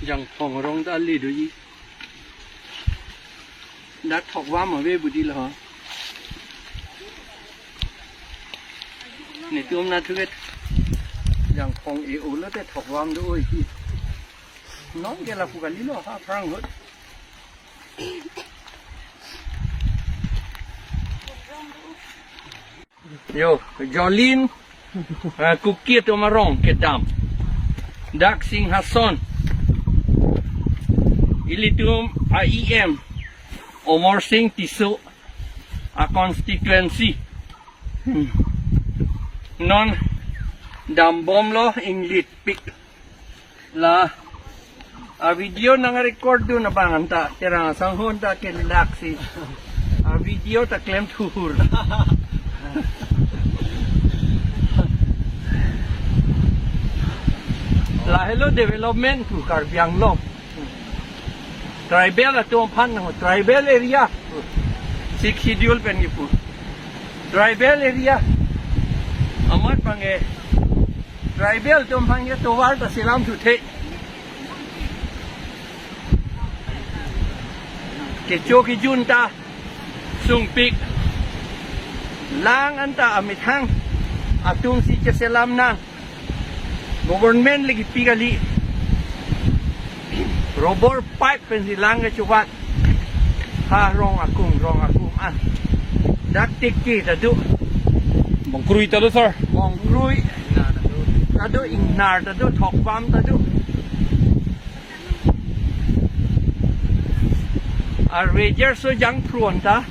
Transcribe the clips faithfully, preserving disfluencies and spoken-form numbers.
Jangphong arong ta le doji. Dak thokvam ave budi lo. Netum nathu ke Jangphong A O lote thokvam do oi. Non ke lapu kalilo ha aphrang ahut. Yo, Jolin, ah, Kuki atum arong kedam. Dak Singhason. Ilitum a E M, Amarsing Tisso a constituency. Hmm. Non dambomlo inglitpik. La a video nang record dun abang anta kerang asanghon ta ke laksi. A video ta klem thuhur. Lahelo development pu Karbi Anglong. Tribal atum aphan nang tribal area. Sixth Schedule pen kipu. Tribal area. Amat bang ke tribal atum aphan ke tovar ta selam thuthe. Kecho kejun ta sungpik. Lang anta amethang atum si cheselam nang. Government le kipi kali. Rubber pipe pensi lang kechobat. Ha rong akung, rong akung an. Dak Tiki ta do. Bongkrui ta do, sir. Bongkrui ta do, ingnar ta do, thokvam ta do. Arvejer so jangphru anta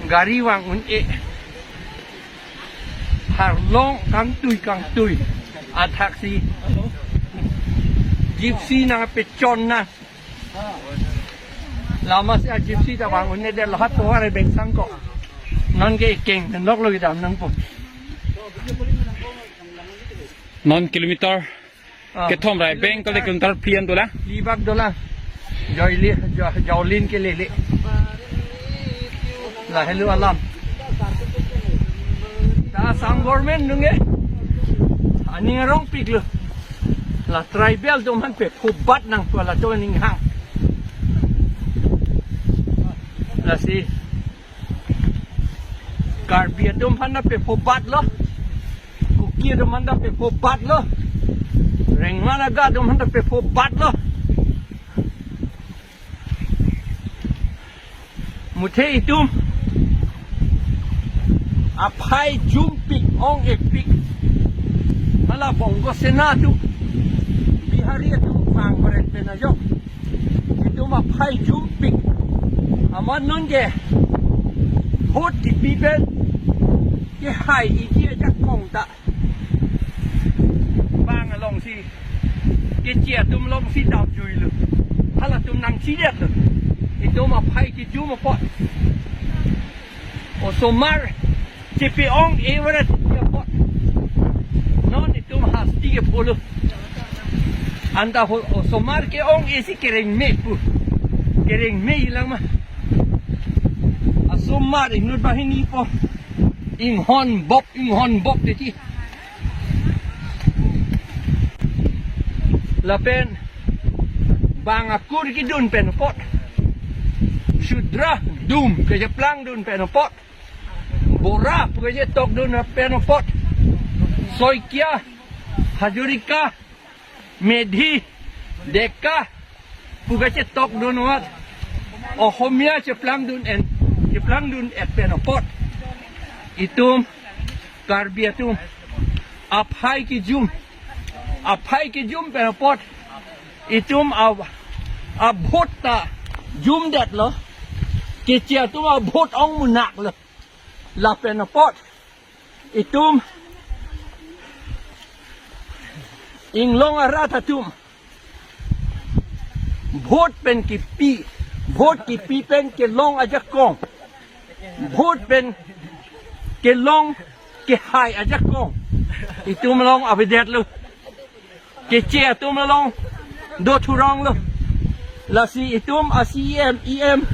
gari vang un-e. Harlong kangtui kangtui. Athaksi Gypsy nangpechon na. Lama si a Gypsy ta vang un-e det lo, ha tovar bengsang ko. Non ke keng nok lo kedam nangpo. Non kilometer Ah, kethom rai beng kali kilometer phli an dolang. Libak dolang. Jolin, Jo-, Jolin ke lele. Lahelo alam. Ta Assam government nunge aning arongpik lo. La tribal atum aphan pephobat nangpo latum aning hang. Lasi Karbi atum aphan ta pephobat lo. Kuki atum aphan ta pephobat lo. Rengma Naga atum aphan ta pephobat lo. Muthe itum aphai jumpik, ong-epik. Hala Bongo Sena atum, Bihari atum vang beret pen ajok. Itum aphai jumpik. Amat non ke vote kipi pen kehai iji ajakong ta bang alongsi, keche atum alongsi damjuilo. Halatum nangchidet lo. Itum aphai kejum apot. Osomar chepe-ong-e veret apot. Non itum hasti ke polo. Anta ho-, osomar ke-ong-e si kereng me pu. Kereng me ilang ma. Asomar inut banghini po. Inghon bok, inghon bok titi. Lapen bang akur kedun pen apot. Shudra dum kecheplang dun pen apot. Bora pu kechetok dun pen apot. Saikia, Hazarika, Medhi, Deka pu kechetok dun amat Ohomia cheplang dun en, cheplang dun et pen apot. Itum Karbi atum aphai kejum, aphai kejum pen apot. Itum a, a vote ta jumdet lo. Keche atum a vote ong munak lo. Lapen apot itum inglong arat atum vote pen kipi, vote kipi pen kelong ajakong, vote pen kelong kehai ajakong itum along avedet lo. Keche atum along do thurong lo. Lasi itum a C E M, E M,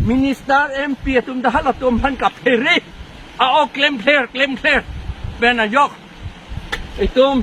minister, M P atum ta halatum aphan kaphere. A-ok klemkler, klemkler pen ajok itum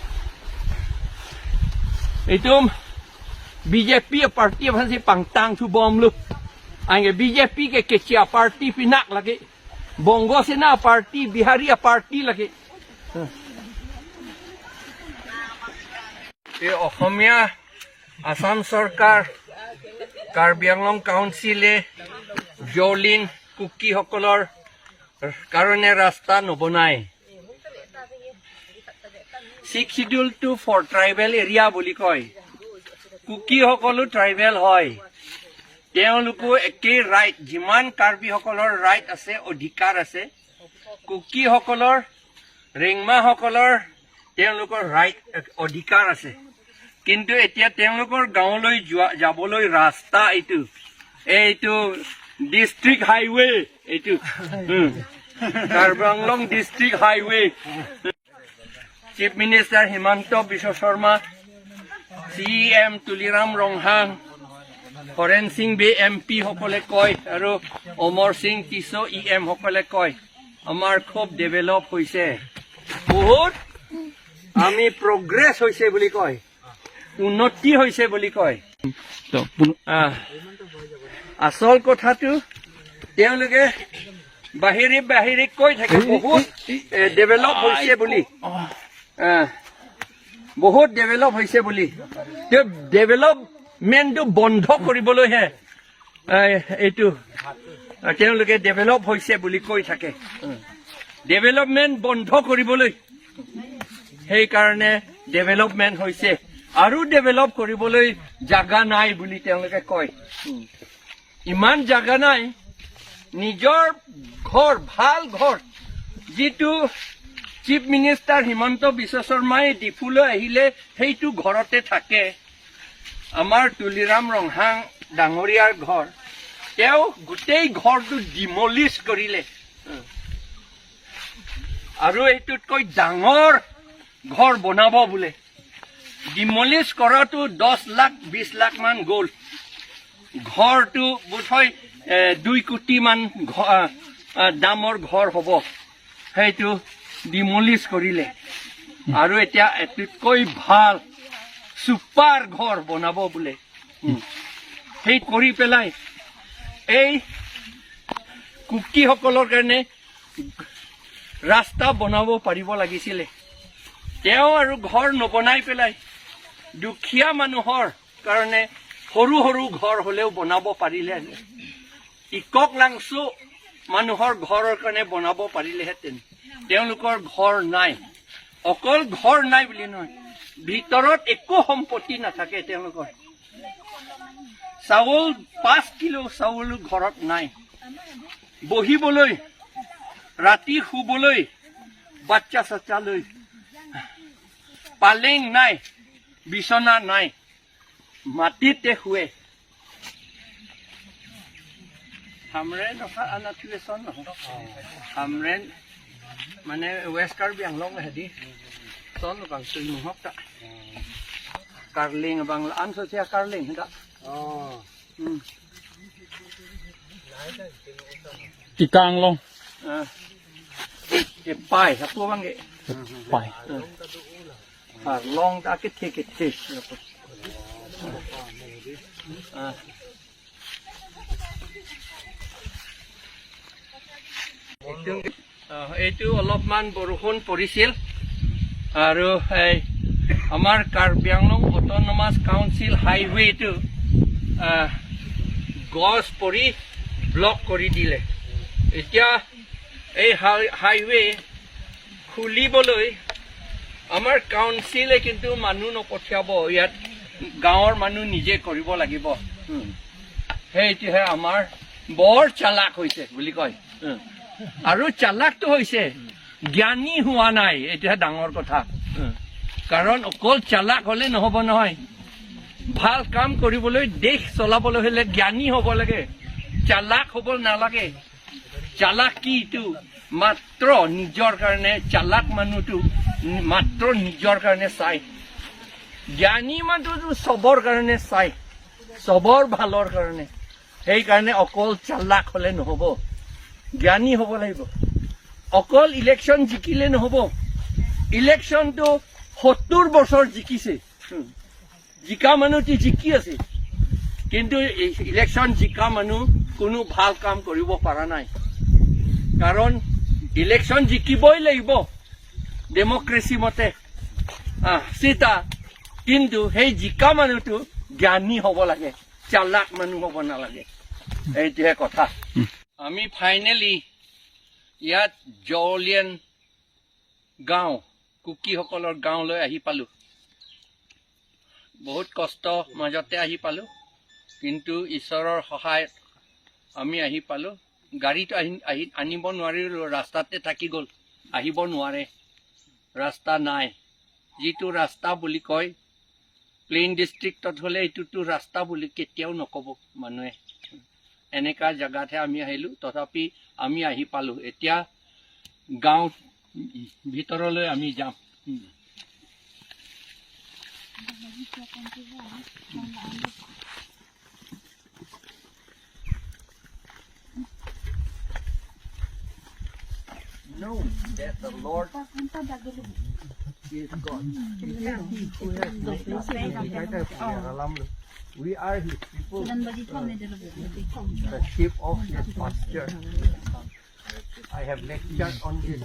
Itum B J P party aphansi pangtang thubomlo. Anke B J P ke kechi aparty pinak lake. Bongo Sena aparty, Bihari aparty lake. এই অসমীয়া আছাম চৰকাৰ কাৰ্বি আংলং কাউন্সিলে জলিন কুকিসকলৰ কাৰণে ৰাস্তা নবনায়। ছিক্স শ্বিডিউলটো for tribal area বুলি কয়। কুকিসকলো ট্ৰাইবেল হয়। তেওঁলোকো একেই ৰাইট, যিমান কাৰ্বিসকলৰ ৰাইট আছে, অধিকাৰ আছে, কুকিসকলৰ, ৰেংমাসকলৰ তেওঁলোকৰ ৰাইট, অধিকাৰ আছে। কিন্তু এতিয়া তেওঁলোকৰ গাঁৱলৈ যোৱা, যাবলৈ ৰাস্তা এইটো, এইটো ডিষ্ট্ৰিক্ট হাইৱে এইটো। Um. Karbi Anglong district highway. Chief minister Himanta Biswa Sarma, C E M Tuliram Ronghang, Haren Singh Bey M P সকলে কয় আৰু অমৰ সিং টিছ ই এম সকলে কয়, আমাৰ খুব ডেভেলপ হৈছে, বহুত আমি প্ৰগ্ৰেছ হৈছে বুলি কয়, উন্নতি হৈছে বুলি কয়। তো, পুন- আহ, আচল কথাটো তেওঁলোকে বাহিৰে বাহিৰে কৈ থাকে, এই, বহুত, এই, এই, এ, ডেভেলপ হৈছে বুলি। আহ, বহুত ডেভেলপ হৈছে বুলি। তেওঁ ডেভেলপমেণ্টটো বন্ধ কৰিবলৈহে, এ, এইটো, এ, তেওঁলোকে ডেভেলপ হৈছে বুলি কৈ থাকে। ডেভেলপমেণ্ট বন্ধ কৰিবলৈ, সেইকাৰণে ডেভেলপমেণ্ট হৈছে, আৰু ডেভেলপ কৰিবলৈ জাগা নাই বুলি তেওঁলোকে কয়। ইমান জাগা নাই, নিজৰ ঘৰ, ভাল ঘৰ, যিটো চিফ মিনিষ্টাৰ হিমন্ত বিশ্ব শৰ্মাই ডিফুলৈ আহিলে সেইটো ঘৰতে থাকে। আমাৰ তুলিৰাম ৰংহাং ডাঙৰীয়াৰ ঘৰ, তেওঁ গোটেই ঘৰটো ডিমলিছ কৰিলে। আৰু এইটোতকৈ ডাঙৰ ঘৰ বনাব বোলে। ডিমলিছ কৰাটো দহ লাখ, বিশ লাখ মান গ'ল। ঘৰটো বোধহয়, এ, দুই কোটি মান ঘ-, আ, আ, দামৰ ঘৰ হ'ব। সেইটো ডিমলিছ কৰিলে। আৰু এতিয়া এইটোতকৈ ভাল ছুপাৰ ঘৰ বনাব বোলে। উম। সেই কৰি পেলাই এই কুকিসকলৰ কাৰণে ৰাস্তা বনাব পাৰিব লাগিছিলে। তেওঁ আৰু ঘৰ নবনাই পেলাই দুখীয়া মানুহৰ কাৰণে সৰু সৰু ঘৰ হ'লেও বনাব পাৰিলে, ইকক লাংচু মানুহৰ ঘৰৰ কাৰণে বনাব পাৰিলেহেঁতেন। তেওঁলোকৰ ঘৰ নাই। অকল ঘৰ নাই বুলি নহয়, ভিতৰত একো সম্পত্তি নাথাকে তেওঁলোকৰ। চাউল, পাঁচ কিলো চাউল ঘৰত নাই। বহিবলৈ, ৰাতি শুবলৈ, বাচ্চা চাচ্চা লৈ পালেং নাই, বিচনা নাই, মাটিতে শুৱে। Hamren no sa ana tuwe son no. Hamren মানে West Karbi Anglong hedi. Son no bang tui muhok ta. Karling bang la an so sia karling ta. Oh. Hmm. Tika Anglong. Ah. Ke pai, apo bang ke? Pai. Ah. Karlong ta kethe kethe. Ah. এইটো, আহ, এইটো অলপমান বৰষুণ পৰিছিল আৰু এই আমাৰ কাৰ্বি Anglong autonomous council হাইৱেটো, আহ, গছ পৰি ব্লক কৰি দিলে। এতিয়া এই হাই-, হাইৱে খুলিবলৈ আমাৰ কাউন্সিলে কিন্তু মানুহ নপঠিয়াব, ইয়াত গাঁৱৰ মানুহ নিজে কৰিব লাগিব। উম। সেইটোহে আমাৰ বৰ চালাক হৈছে বুলি কয়। উম। আৰু চালাকটো হৈছে, জ্ঞানী হোৱা নাই, এইটোহে ডাঙৰ কথা। উম। কাৰণ অকল চালাক হ'লে নহ'ব নহয়, ভাল কাম কৰিবলৈ, দেশ চলাবলৈ হ'লে জ্ঞানী হ'ব লাগে, চালাক হ'ব নালাগে। চালাক কি এইটো? মাত্ৰ নিজৰ কাৰণে চালাক মানুহটো, মাত্ৰ নিজৰ কাৰণে চাই। জ্ঞানী মানুহটো চবৰ কাৰণে চাই, চবৰ ভালৰ কাৰণে। সেইকাৰণে অকল চালাক হ'লে নহ'ব, জ্ঞানী হ'ব লাগিব। অকল ইলেকশ্যন জিকিলে নহ'ব। ইলেকশ্যনটো সত্তৰ বছৰ জিকিছে। জিকা মানুহটি জিকি আছে, কিন্তু ই-, ইলেকশ্যন জিকা মানুহ কোনো ভাল কাম কৰিব পৰা নাই। কাৰণ ইলেকশ্যন জিকিবই লাগিব ডেমক্ৰেচি মতে, আহ, চিতা। কিন্তু সেই জিকা মানুহটো জ্ঞানী হ'ব লাগে, চালাক মানুহ হ'ব নালাগে। এইটোহে কথা। আমি ফাইনেলি ইয়াত জলিয়ান গাঁও, কুকিসকলৰ গাঁৱলৈ আহি পালো। বহুত কষ্ট মাজতে আহি পালো, কিন্তু ঈশ্বৰৰ সহায়ত আমি আহি পালো। গাড়ীটো আহি, আহি আনিব নোৱাৰিলো, ৰাস্তাতে থাকি গ'ল, আহিব নোৱাৰে, ৰাস্তা নাই। যিটো ৰাস্তা বুলি কয়, প্লেইন ডিষ্ট্ৰিক্টত হ'লে এইটোতো ৰাস্তা বুলি কেতিয়াও নক'ব মানুহে। এনেকা জেগাতহে আমি আহিলো, তথাপি আমি আহি পালো। এতিয়া গাঁও ভিতৰলৈ আমি যাম। Know that the Lord is God. It is He who has made us and invited us to Alam. We are His people, uh, the sheep of His pasture. I have lectured on this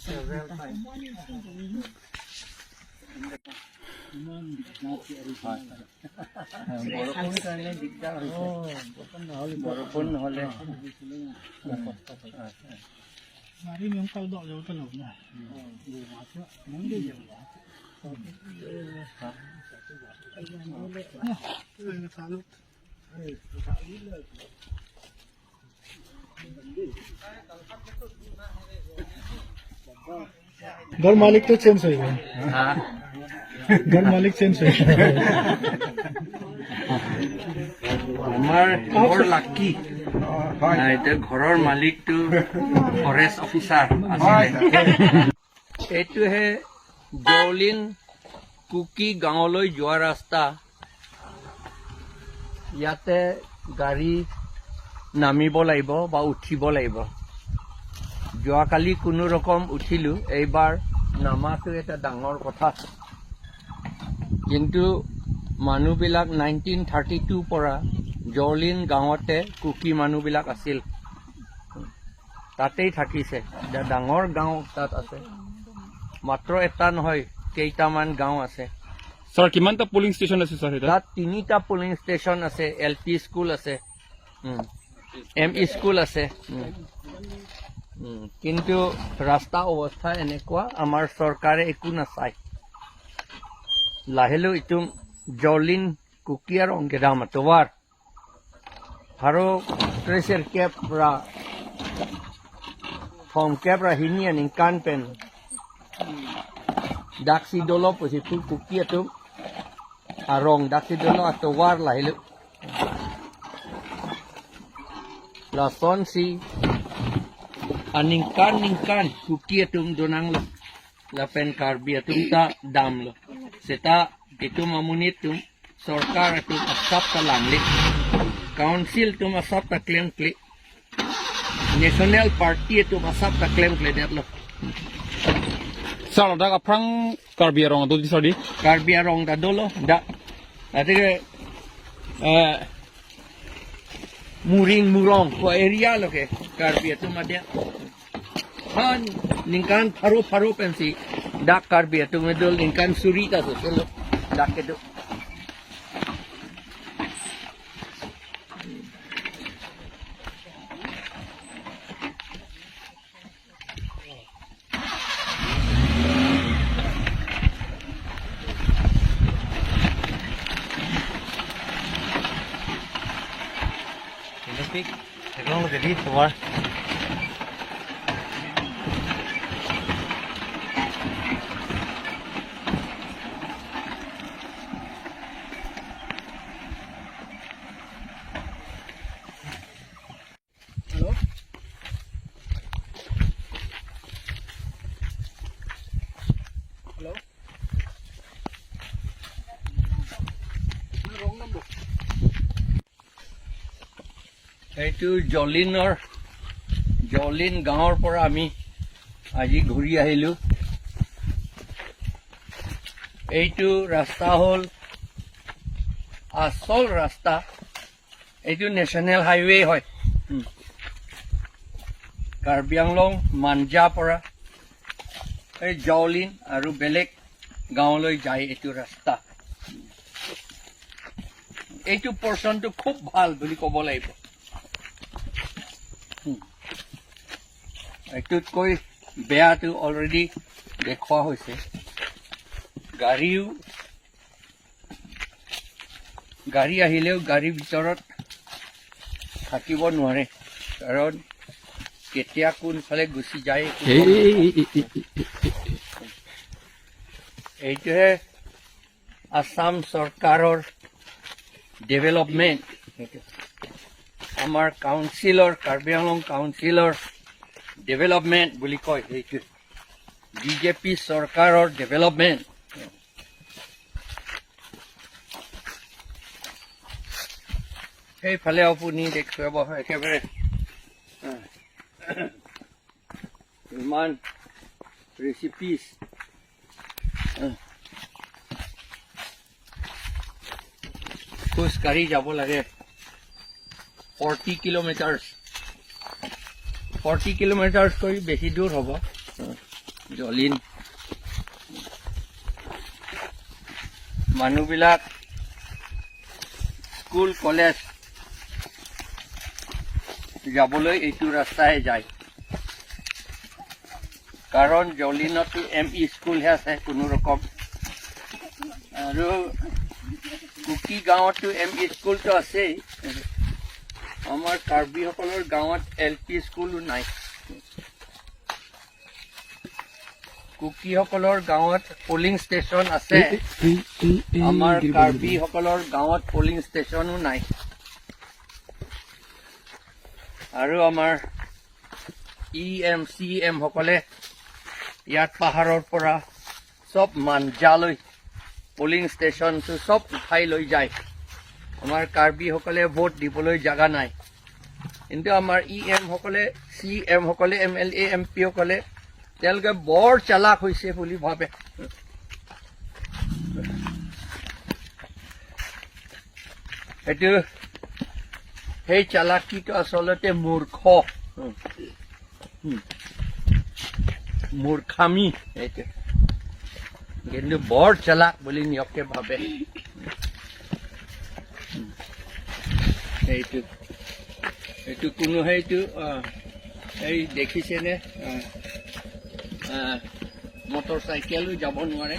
several times. বৰষুণ কাৰণে দিগদাৰ হৈছে। বৰষুণ নহ'লে ঘৰ মালিকটো চেঞ্জ হৈ গ'ল। হা? ঘৰ মালিক চেঞ্জ হৈ গ'ল। আমাৰ বৰ লাকি। এতিয়া ঘৰৰ মালিকটো ফৰেষ্ট অফিচাৰ আছিলে। এইটোহে জলিন কুকি গাঁৱলৈ যোৱা ৰাস্তা। ইয়াতে গাড়ী নামিব লাগিব বা উঠিব লাগিব। যোৱাকালি কোনো ৰকম উঠিলো, এইবাৰ নামাটো এটা ডাঙৰ কথা। কিন্তু মানুহবিলাক নাইনটিন থাৰ্টি টু পৰা জলিন গাঁৱতে কুকি মানুহবিলাক আছিল। তাতেই থাকিছে। এতিয়া ডাঙৰ গাঁও তাত আছে, মাত্ৰ এটা নহয়, কেইটামান গাঁও আছে। ছাৰ, কিমানটা পলিং ষ্টেচন আছে, ছাৰ, এতিয়া? তাত তিনিটা পলিং ষ্টেচন আছে, এল পি স্কুল আছে, উম, এম ই স্কুল আছে, উম। উম, কিন্তু ৰাস্তা অৱস্থা এনেকুৱা, আমাৰ চৰকাৰে একো নাচায়। লাহিলো ইটো জলিন কুকি আৰং Gedam atovar, pharo tresir kep ra thomkep ra hini aningkan pen daksi dolo pusi thu Kuki atum arong daksi dolo atovar lahilu. Lasonsi aningkan ningkan Kuki atum donanglo. Lapen Karbi atum ta damlo. Seta itum amonit atum sorkar atum asap ta langle. Council atum asap ta klemkle. National Party atum asap ta klemkledetlo. Sir, ladak aphrang Karbi arong adodi sir di? Karbi arong ta dolo, dak. Atike, eh, Muring Murong ko area lo ke Karbi atum adia. Han, ningkan pharo pharo pensi dak Karbi atum edol ningkan suri ta soselo dak kedo. Ini pik, tegang lo jadi keluar. Hello? Hello? Wrong number. এইটো জলিনৰ, জলিন গাঁৱৰ পৰা আমি আজি ঘূৰি আহিলো। এইটো ৰাস্তা হ'ল আচল ৰাস্তা। এইটো নেশ্যনেল হাইৱে হয়। উম। কাৰ্বি আংলং মাঞ্জা পৰা এই জলিন আৰু বেলেগ গাঁৱলৈ যায় এইটো ৰাস্তা। এইটো পৰ্চনটো খুব ভাল বুলি ক'ব লাগিব। উম। এইটোতকৈ বেয়াটো অলৰেডি দেখুওৱা হৈছে। গাড়ীও গাড়ী আহিলেও গাড়ীৰ ভিতৰত থাকিব নোৱাৰে, কাৰণ কেতিয়া কোনফালে গুচি যায় একো গম নাপায়। এইটোহে আছাম চৰকাৰৰ ডেভেলপমেণ্ট, আমাৰ কাউন্সিলৰ, কাৰ্বি আংলং কাউন্সিলৰ ডেভেলপমেণ্ট বুলি কয়। এইটো বিজেপি চৰকাৰৰ ডেভেলপমেণ্ট। সেইফালে আপুনি দেখুৱাব, একেবাৰে, আহ, ইমান প্ৰেচিপিচ। আহ, খোজ কাঢ়ি যাব লাগে ফৰ্টি কিলোমিটাৰ্ছ। ফৰ্টি কিলোমিটাৰ্ছতকৈ বেছি দূৰ হ'ব। জলিন। মানুহবিলাক স্কুল, কলেজ যাবলৈ এইটো ৰাস্তাই যায়। কাৰণ জলিনতো এম ই স্কুলহে আছে কোনো ৰকম। আৰু কুকি গাঁৱতো এম ই স্কুলটো আছেই। আমাৰ কাৰ্বিসকলৰ গাঁৱত এল পি স্কুলো নাই। কুকিসকলৰ গাঁৱত পলিং ষ্টেচন আছে। এই, এই, এই, এই, এই, আমাৰ এই, কাৰ্বিসকলৰ গাঁৱত পলিং ষ্টেচনো নাই। আৰু আমাৰ ই এম, চি এম সকলে ইয়াত পাহাৰৰ পৰা চব মাঞ্জালৈ পলিং ষ্টেচনটো চব উঠাই লৈ যায়। আমাৰ কাৰ্বিসকলে ভোট দিবলৈ জাগা নাই, কিন্তু আমাৰ ই এম সকলে, চি এম সকলে, এম এল এ, এম পি সকলে তেওঁলোকে বৰ চালাক হৈছে বুলি ভাবে। এইটো, সেই চালাকিটো আচলতে মূৰ্খ। উম। উম। মূৰ্খামি এইটো। কিন্তু বৰ চালাক বুলি নিজকে ভাবে। উম। এইটো, এইটো কোনো সেইটো, আহ, এই দেখিছেনে? আহ, আহ, মটৰ চাইকেলো যাব নোৱাৰে।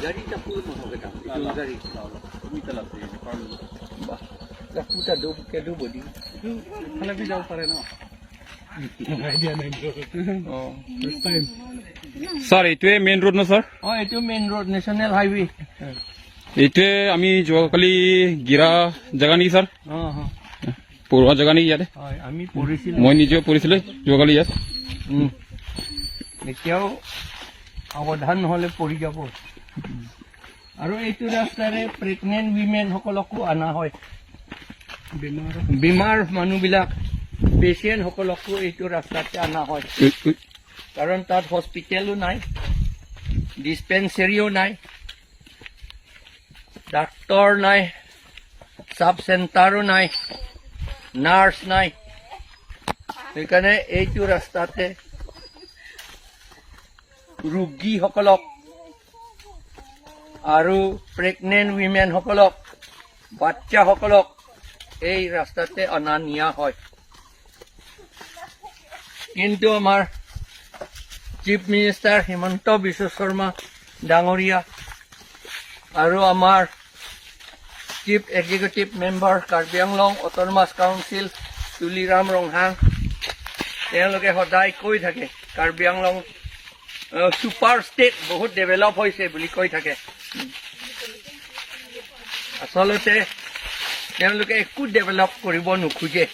গাড়ী এটা পুল নহ'ব এটা, এইটো গাড়ী। বাহ, এটা ফুটা ডুব, কে ডুব দি। এইটো ফালেদি যাব পাৰে ন? আইডিয়া নাই। অ। First time. ছাৰ, এইটোৱে মেইন ৰোড ন ছাৰ? অ, এইটো মেইন ৰোড, নেশ্যনেল হাইৱে। এইটোৱে আমি যোৱাকালি গিৰা জেগা নেকি ছাৰ? অ, অ। পৰুৱা জেগা নেকি ইয়াতে? হয়, আমি পৰিছিলোঁ। মই নিজেও পৰিছিলোঁ যোৱাকালি ইয়াত। উম। এতিয়াও সাৱধান নহ'লে পৰি যাব। আৰু এইটো ৰাস্তাৰে প্ৰেগনেণ্ট উইমেন সকলকো অনা হয়। বেমাৰ। বেমাৰ মানুহবিলাক, পেচেণ্ট সকলকো এইটো ৰাস্তাতে অনা হয়। উম, উম। কাৰণ তাত হস্পিটেলো নাই, ডিছপেনচেৰীও নাই, ডাক্তৰ নাই, ছাব চেণ্টাৰো নাই, নাৰ্ছ নাই। সেইকাৰণে এইটো ৰাস্তাতে ৰোগীসকলক আৰু প্ৰেগনেণ্ট উইমেনসকলক, বাচ্চাসকলক এই ৰাস্তাতে অনা নিয়া হয়। কিন্তু আমাৰ চিফ মিনিষ্টাৰ হিমন্ত বিশ্ব শৰ্মা ডাঙৰীয়া আৰু আমাৰ chief executive member Karbi Anglong autonomous council Tuliram Ronghang, তেওঁলোকে সদায় কৈ থাকে Karbi Anglong, ah, super state, বহুত ডেভেলপ হৈছে বুলি কৈ থাকে। আচলতে তেওঁলোকে একো ডেভেলপ কৰিব নোখোজে।